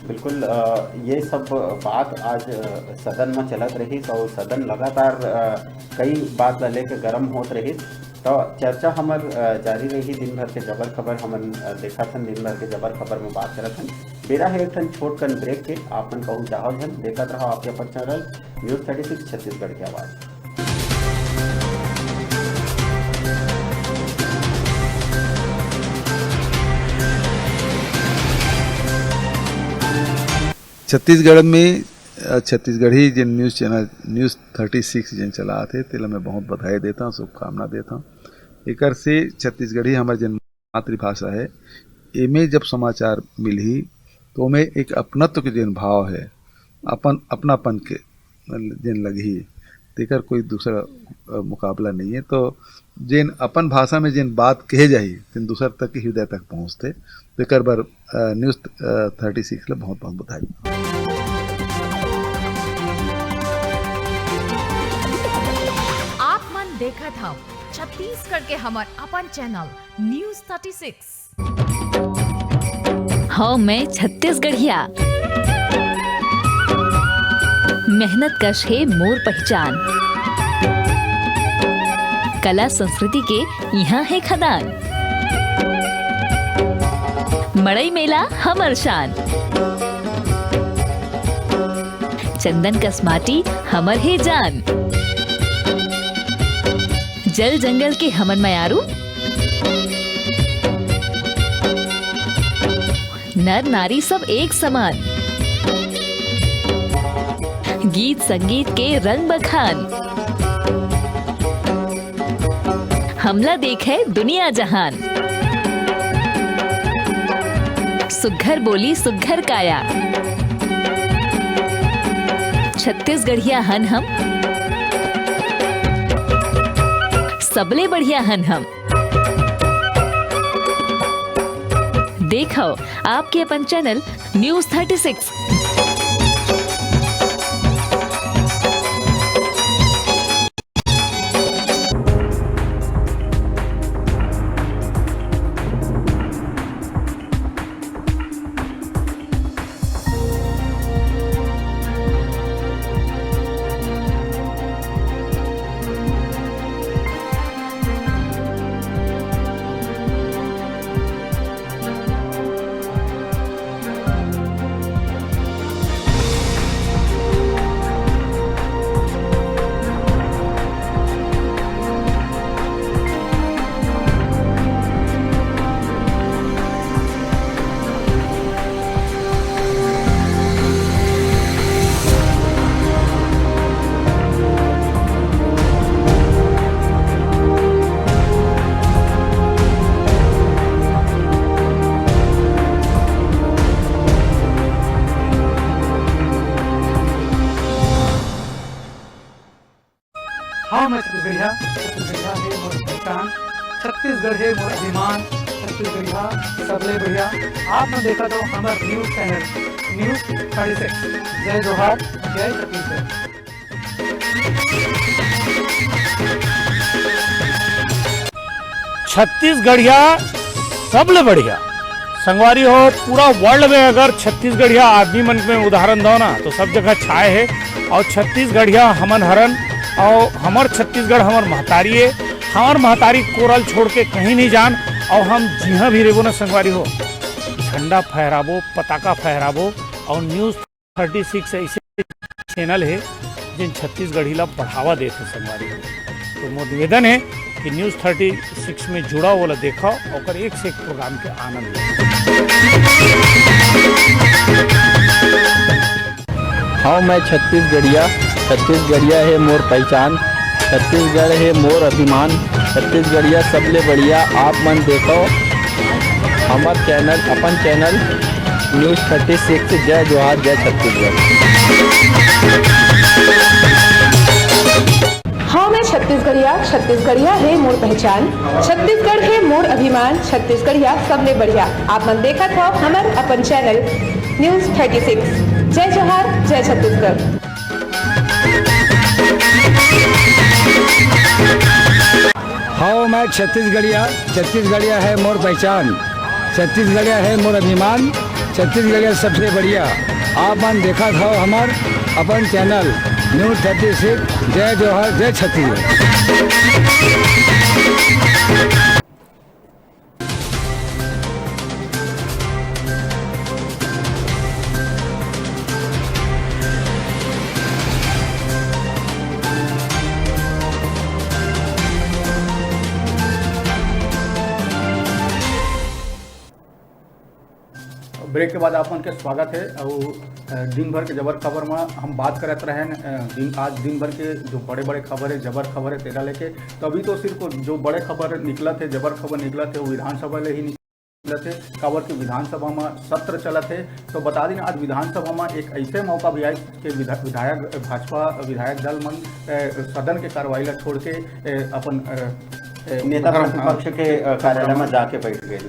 बिल्कुल, अ, ये सब बात आज, अ, सदन म चलत रहिस और सदन लगातार, अ, कई बात ला लेके गरम होत रहिस। तो चर्चा हमर, अ, जारी रही। दिन भर के जबर खबर हमन, अ, देखत हन, दिन भर के जबर खबर में बात करत हन। बेरा है एक ठन छोट कन ब्रेक के। आप मन कहूँ जाहव झन, देखत रहो आपके अपन channel news thirty six Chhattisgarh की आवाज़। छत्तीसगढ़ में, अ, छत्तीसगढ़ी जेन news channel news thirty six जेन चलात हे, तेला मैं बहुत बधाई देता हूँ, शुभकामना देता हूँ। एकर से छत्तीसगढ़ी हमर जेन मातृभाषा हे, एमे जब समाचार मिलही, तो ओमे एक अपनत्व के जेन भाव हे, अपन, अपनापन के जेन लगही, तेकर कोई दूसरा, अ, मुकाबला नहीं है। तो जेन अपन भाषा में जेन बात कहे जाही, तेन दूसर तक के हृदय तक पहुँचथे। तेकर बर, अ, न्यूज़, अ, थर्टी सिक्स ल बहुत-बहुत बधाई। आप मन देखत हव छत्तीसगढ़ के हमर अपन चैनल न्यूज़ थर्टी सिक्स। हव मैं छत्तीसगढ़िया, मेहनत कश हे मोर पहचान। कला संस्कृति के इहाँ हे खदान, मड़ई मेला हमर शान। चंदन कस माटी हमर हे जान, जल जंगल के हमन मयारू, नर नारी सब एक समान, गीत संगीत के रंग बखान, हमला देखे दुनिया जहान। सुघर बोली सुघर काया, छत्तीसगढ़िया हन हम, सबले बढ़िया हन हम। देखव आपके अपन चैनल न्यूज़ थर्टी सिक्स। छत्तीसगढ़िया हे मोर पहचान, छत्तीसगढ़ हे मोर अभिमान, छत्तीसगढ़िया सबले बढ़िया। आप मन देखत हो हमर news channel news thirty six. जय जोहार, जय छत्तीसगढ़। छत्तीसगढ़िया सबले बढ़िया। संगवारी हो, पूरा वर्ल्ड में अगर छत्तीसगढ़िया आदमी मन में उदाहरण दो ना, तो सब जगह छाए हे। और छत्तीसगढ़िया हमन हरन, और हमर छत्तीसगढ़ हमर महतारी हे। हमर महतारी कोरल छोड़ के कहीं नहीं जान। और हम जिहाँ भी रहबो ना संगवारी हो, झंडा फहराबो, पताका फहराबो। और न्यूज थर्टी सिक्स ऐसे चैनल हे, जिन छत्तीसगढ़ी ला बढ़ावा देथे संगवारी हो। तो मोर निवेदन हे कि न्यूज थर्टी सिक्स में जुड़ा, ओला देखो, ओकर एक से एक प्रोग्राम के आनंद लो। हाँ, मैं छत्तीसगढ़िया, छत्तीसगढ़िया हे मोर पहचान, छत्तीसगढ़ हे मोर अभिमान, छत्तीसगढ़िया सबले बढ़िया। आप मन देखो हमर चैनल, अपन चैनल न्यूज थर्टी सिक्स। जय जोहार, जय छत्तीसगढ़। हाँ, मैं छत्तीसगढ़िया, छत्तीसगढ़िया हे मोर पहचान, छत्तीसगढ़ हे मोर अभिमान, छत्तीसगढ़िया सबले बढ़िया। आप मन देखत हो हमर अपन चैनल न्यूज थर्टी सिक्स। जय जोहार, जय छत्तीसगढ़। हव, मैं छत्तीसगढ़िया, छत्तीसगढ़िया हे मोर पहचान, छत्तीसगढ़िया हे मोर अभिमान, छत्तीसगढ़िया सबसे बढ़िया। आप मन देखत हव हमर अपन चैनल न्यूज थर्टी सिक्स। जय जोहार, जय छत्तीसगढ़। ब्रेक के बाद आप मन के स्वागत हे। अउ, अ, दिन भर के जबर खबर म हम बात करत रहेन, अ, दिन, आज दिन भर के जो बड़े-बड़े खबर हे, जबर खबर हे, तेला लेके। तो अभी तो सिर्फ जो बड़े खबर निकलत हे, जबर खबर निकलत हे, वो विधानसभा ले ही निकलत हे, काबर के विधानसभा म सत्र चलत हे। तो बता दिन, आज विधानसभा म एक ऐसे मौका भी आइस के विधा-, विधायक, भाजपा विधायक दल मन, अ, सदन के कार्रवाई ला छोड़ के, अ, अपन, अ, अ, नेता धर्म, प्रतिपक्ष हाँ, के, अ, कार्यालय म धर्म। जाके बैठ गए।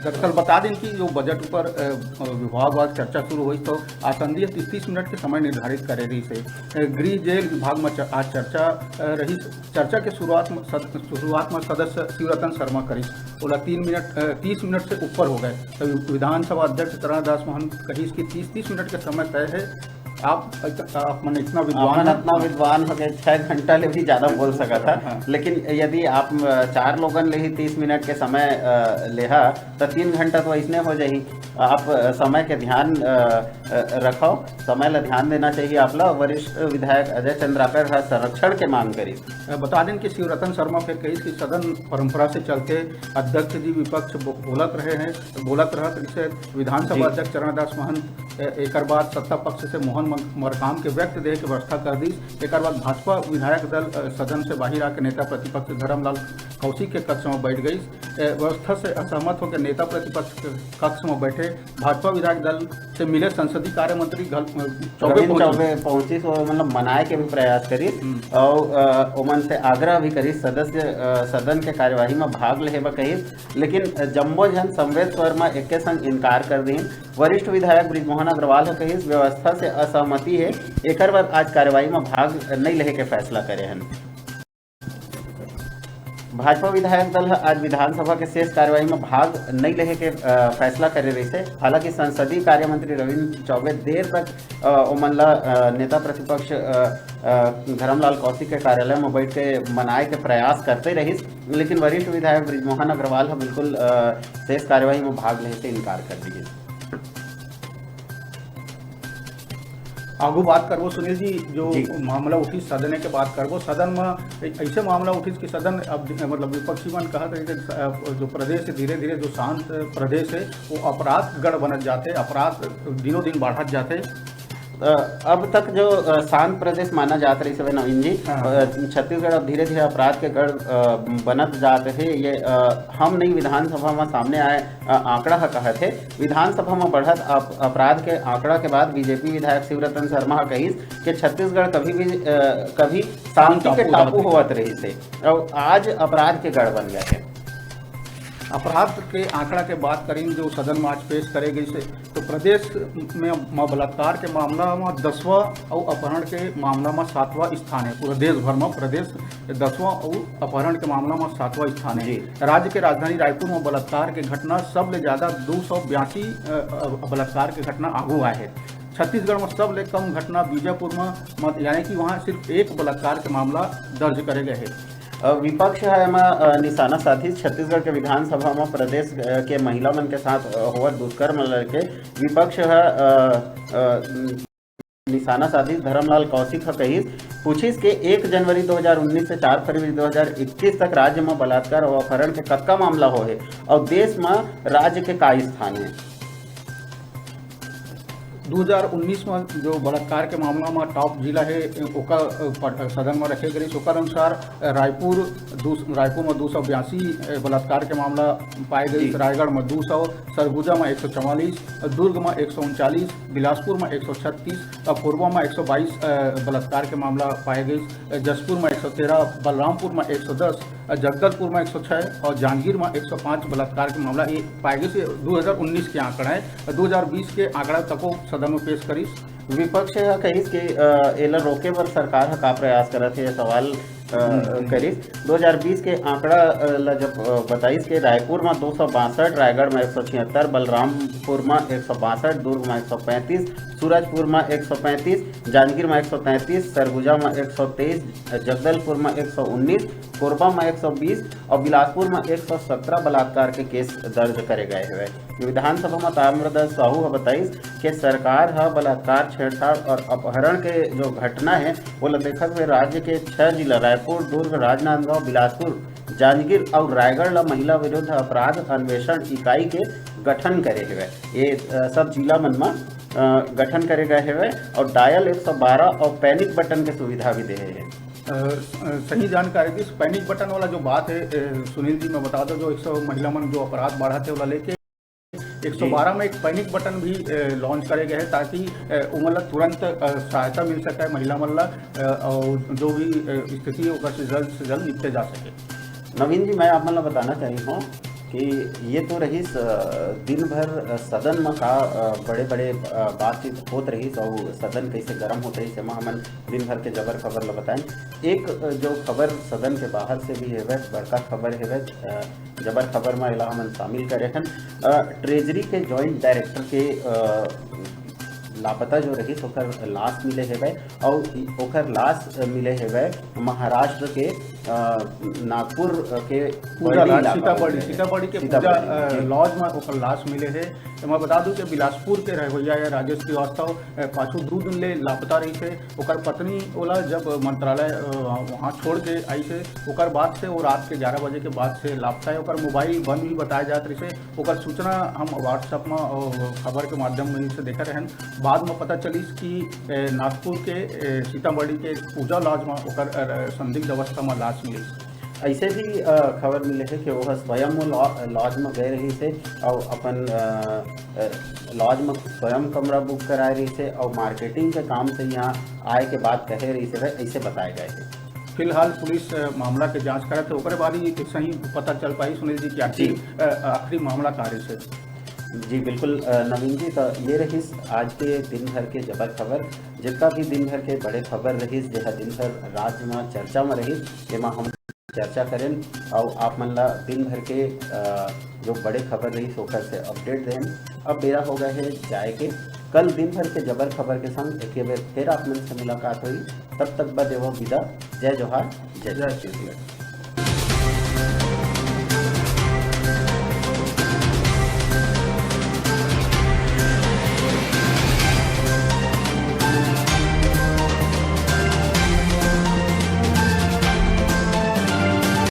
दरअसल बता दिन कि जो बजट ऊपर, अ, विभागवार चर्चा शुरू होइस, तो आसंदी तीस, तीस मिनट के समय निर्धारित करे रहिस हे। अ, गृह जेल विभाग म च-, आज चर्चा, अ, रहिस। चर्चा के शुरुआत म सद-, शुरुआत म सदस्य शिवरतन शर्मा करिस। ओला तीन मिनट, अ, तीस मिनट से ऊपर हो गए। तो विधानसभा अध्यक्ष चरणदास महंत कहिस कि तीस, तीस मिनट के समय तय हे। आप, आप मन इतना विद्वान आप मन हैं। इतना विद्वान हो गए, छह घंटा ले भी ज्यादा बोल सकत हा। हाँ। लेकिन यदि आप, अ, चार लोगन ले ही तीस मिनट के समय, अ, लेहा, त तीन घंटा तो अइसने हो जाही। आप, अ, समय के ध्यान, अ, अ, रखव, समय ला ध्यान देना चाहिए आप ला। वरिष्ठ विधायक अजय चंद्राकर ह संरक्षण के मांग करिस। अ, बता दें कि शिवरतन शर्मा फिर कहिस कि सदन परंपरा से चलते अध्यक्ष जी विपक्ष बो-, बोलत रहे हैं, बोलत रहत रिहिसे विधानसभा जी। अध्यक्ष चरणदास महंत, अ, एकर बाद सत्ता पक्ष से मोहन मं-, मरकाम के व्यक्ति देहे के व्यवस्था कर दीस। एकर बाद भाजपा विधायक दल, अ, सदन से बाहिर आके नेता प्रतिपक्ष धर्मलाल कौशिक के कक्ष में बैठ गई। अ, व्यवस्था से असहमत होकर नेता प्रतिपक्ष के कक्ष में बैठे भाजपा विधायक दल से मिले संसदीय कार्य मंत्री घल-, अ, चौबे रविंद्र पहुंचे। चौबे पहुंचिस, वो मतलब मनाए के भी प्रयास करिस हम्म। और, अ, ओमन से आग्रह भी करिस सदस्य, अ, सदन के कार्यवाही में भाग लेहे बर कहिस, लेकिन जम्मो झन समवेत स्वर म एके संग इनकार कर दीन। वरिष्ठ विधायक बृजमोहन अग्रवाल ह कहिस, व्यवस्था से असहमति हे, एकर बर आज कार्यवाही म भाग नइ लेहे के फैसला करे हन। भाजपा विधायक दल ह आज विधानसभा के शेष कार्यवाही म भाग नइ लेहे के, अ, फैसला करे रहिसे। हालांकि संसदीय कार्य मंत्री रविंद्र चौबे देर तक, अ, ओमन ल, अ, नेता प्रतिपक्ष, अ, अ, धर्मलाल कौशिक के कार्यालय म बैठ के मनाए के प्रयास करते रहिस, लेकिन वरिष्ठ विधायक बृजमोहन अग्रवाल ह बिल्कुल, अ, शेष कार्यवाही म भाग लेहे से इनकार कर दिस। आगू बात करबो सुनील जी, जो जी। मामला उठिस सदन के बात करबो। सदन म ऐसे मामला उठिस कि सदन अब मतलब विपक्षी मन कहत हे कि, अ, जो प्रदेश हे धीरे-धीरे जो शांत प्रदेश हे वो अपराध गढ़ बनत जाथे, अपराध दिनों दिन बढ़त जाथे। अ, अब तक जो, अ, शांत प्रदेश माना जात रहिस हवय, नवीन जी, हाँ। अ, छत्तीसगढ़ अब धीरे-धीरे अपराध के गढ़, अ, बनत जात हे। ये, अ, हम नहीं विधानसभा म सामने आए, अ, आंकड़ा ह कहत हे। विधानसभा म बढ़त अप-, अपराध के आंकड़ा के बाद बीजेपी विधायक शिवरतन शर्मा ह कहिस कि छत्तीसगढ़ कभी भी, अ, कभी शांति के टापू टापू होवत रहिस हे, अउ आज अपराध के गढ़ बन गए हे। अपराध के आंकड़ा के बात करें जो सदन में आज पेश करे गइस हे, तो प्रदेश में म-, बलात्कार के मामला में दसवां अउ अपहरण के मामला में सातवां स्थान हे। पूरा देश भर में प्रदेश दसवां अउ अपहरण के मामला में सातवां स्थान हे। जी। राज्य के राजधानी रायपुर में बलात्कार के घटना सबले ज्यादा दो सौ बयासी, अ, अ, बलात्कार के घटना आगू आए हे। छत्तीसगढ़ में सबले कम घटना बीजापुर में, म-, यानी कि वहाँ सिर्फ एक बलात्कार के मामला दर्ज करे गए हे। अ, विपक्ष ह एमा, अ, निशाना साधिस। छत्तीसगढ़ के विधानसभा म प्रदेश, अ, के महिला मन के साथ, अ, होवत दुष्कर्म ल लेके विपक्ष ह, अ, अ, निशाना साधिस। धरमलाल कौशिक ह कहिस, पूछिस के एक जनवरी दो हज़ार उन्नीस से चार फरवरी दो हज़ार इक्कीस तक राज्य म बलात्कार अउ अपहरण के कतका मामला होहे अउ देश म राज्य के का स्थान हे। दो हज़ार उन्नीस में जो बलात्कार के मामला में टॉप जिला हे, ओकर, अ, पट-, सदन में रखे गए, ओकर अनुसार, अ, रायपुर दू, रायपुर में दो सौ बयासी, अ, बलात्कार के मामला पाए गए, जी। रायगढ़ में दो सौ, सरगुजा में एक सौ चवालीस, दुर्ग में एक सौ उनचालीस, बिलासपुर में एक सौ छत्तीस और कोरबा में एक सौ बाईस, अ, बलात्कार के मामला पाए गए, अ, जशपुर में एक सौ तेरह, बलरामपुर में एक सौ दस, जगदलपुर में एक सौ छह और जांजगीर में एक सौ पाँच बलात्कार के मामला ये पाए गए से दो हज़ार उन्नीस के आंकड़ा हे। दो हज़ार बीस के आंकड़ा तको सदन में पेश करिस। विपक्ष ह कहिस कि, अ, एला रोके बर सरकार ह का प्रयास करत हे, ये सवाल, अ, हम्म, हम्म। करिस। दो हज़ार बीस के आंकड़ा, अ, ला जब, अ, बताइस कि रायपुर में दो सौ बासठ, रायगढ़ में एक सौ छिहत्तर, बलरामपुर में एक सौ बासठ, दुर्ग में एक सौ पैंतीस, सूरजपुर में एक सौ पैंतीस, जांजगीर में एक सौ तैंतीस, सरगुजा में एक सौ तेईस, जगदलपुर में एक सौ उन्नीस, कोरबा में एक सौ बीस और बिलासपुर में एक सौ सत्रह बलात्कार के केस दर्ज करे गए हवे। विधानसभा में ताम्रध्वज साहू ह बताइस कि सरकार ह बलात्कार, छेड़छाड़ और अपहरण के जो घटना हे, ओला देखत हुए राज्य के छह जिला रायपुर, दुर्ग, राजनांदगांव, बिलासपुर, जांजगीर और रायगढ़ ला महिला विरुद्ध अपराध अन्वेषण इकाई के गठन करे हवे। ये, अ, सब जिला मन म, अ, गठन करे गए हवे और डायल एक सौ बारह और पैनिक बटन के सुविधा भी दे हे। अ, स-, अ, सही जानकारी दिस। पैनिक बटन वाला जो बात हे, अ, सुनील जी, मैं बता दो, जो एक सौ महिला मन जो अपराध बढ़त हे, ओला लेके एक सौ बारह जी। में एक पैनिक बटन भी, अ, लॉन्च करे गए हे, ताकि, अ, उमन ला तुरंत, अ, सहायता मिल सके महिला मन ला, अ, और जो भी, अ, स्थिति हे, ओकर से जल्द से जल्द निपटे जा सके। नवीन जी, मैं आप मन ला बताना चाही हूँ कि ये तो रहिस, अ, दिन भर, अ, सदन में का, अ, बड़े-बड़े, अ, बातचीत होत रहिस और सदन कैसे गरम होत रहिस, एमा हमन दिन भर के जबर खबर ला बताएन। एक, अ, जो खबर सदन के बाहर से भी हेवय, बड़का खबर हेवय, अ, जबर खबर में एला हमन शामिल करे हन। अ, ट्रेजरी के जॉइंट डायरेक्टर के, अ, लापता जो रहिस, ओकर लाश मिले हेवय, अउ इ-, ओकर लाश, अ, मिले हेवय महाराष्ट्र के, अ, नागपुर के पूजा बर्डी लॉज, इलाका में सीतामढ़ी, मिले हे। सीतामढ़ी के सीतामढ़ी पूजा, में, अ, जी। लॉज में ओकर लाश मिले हे। तो मैं बता दूं कि बिलासपुर के रहवैया हे राजेश श्रीवास्तव, अ, पाछू दू दिन ले लापता रहिस हे। ओकर पत्नी ओला जब मंत्रालय, अ, वहाँ छोड़ के आइस हे, ओकर बाद से वो रात के ग्यारह बजे के बाद से लापता हे। ओकर मोबाइल बंद भी बताए जात रहिस हे। ओकर सूचना हम WhatsApp में, अ, खबर के माध्यम में से देखे रहन। बाद में पता चलिस कि, अ, नागपुर के, अ, सीतामढ़ी के पूजा लॉज में ओकर, अ, संदिग्ध अवस्था में लाश मिलिस। ऐसे भी, अ, खबर मिले हे कि वो स्वयं वो लॉ-, लॉज में गए रहिस हे और अपन, अ, अ, लॉज में स्वयं कमरा बुक कराए रहिस हे और मार्केटिंग के काम से यहाँ आए के बाद कहे रहिस हे, ऐसे बताए गए हे। फिलहाल पुलिस, अ, मामला के जांच करत हे, ओकरे बाद ही सही पता चल पाही सुनील जी कि आखिर, जी। अ, आखिरी मामला का रहिस हे। जी, बिल्कुल, अ, नवीन जी, तो ये रहिस आज के दिन भर के जबर खबर। जितना भी दिन भर के बड़े खबर रहिस, जेहा दिन भर राज्य में चर्चा में रहिस, जेमा हम चर्चा करेन अउ आप मन ला दिन भर के, अ, जो बड़े खबर रहिस, ओकर से अपडेट देन। अब बेरा हो गए हे जाए के। कल दिन भर के जबर खबर के संग एक बेर फिर आप मन से मुलाकात होही। तब तक बर देवो विदा। जय जोहार, जय जय छत्तीसगढ़।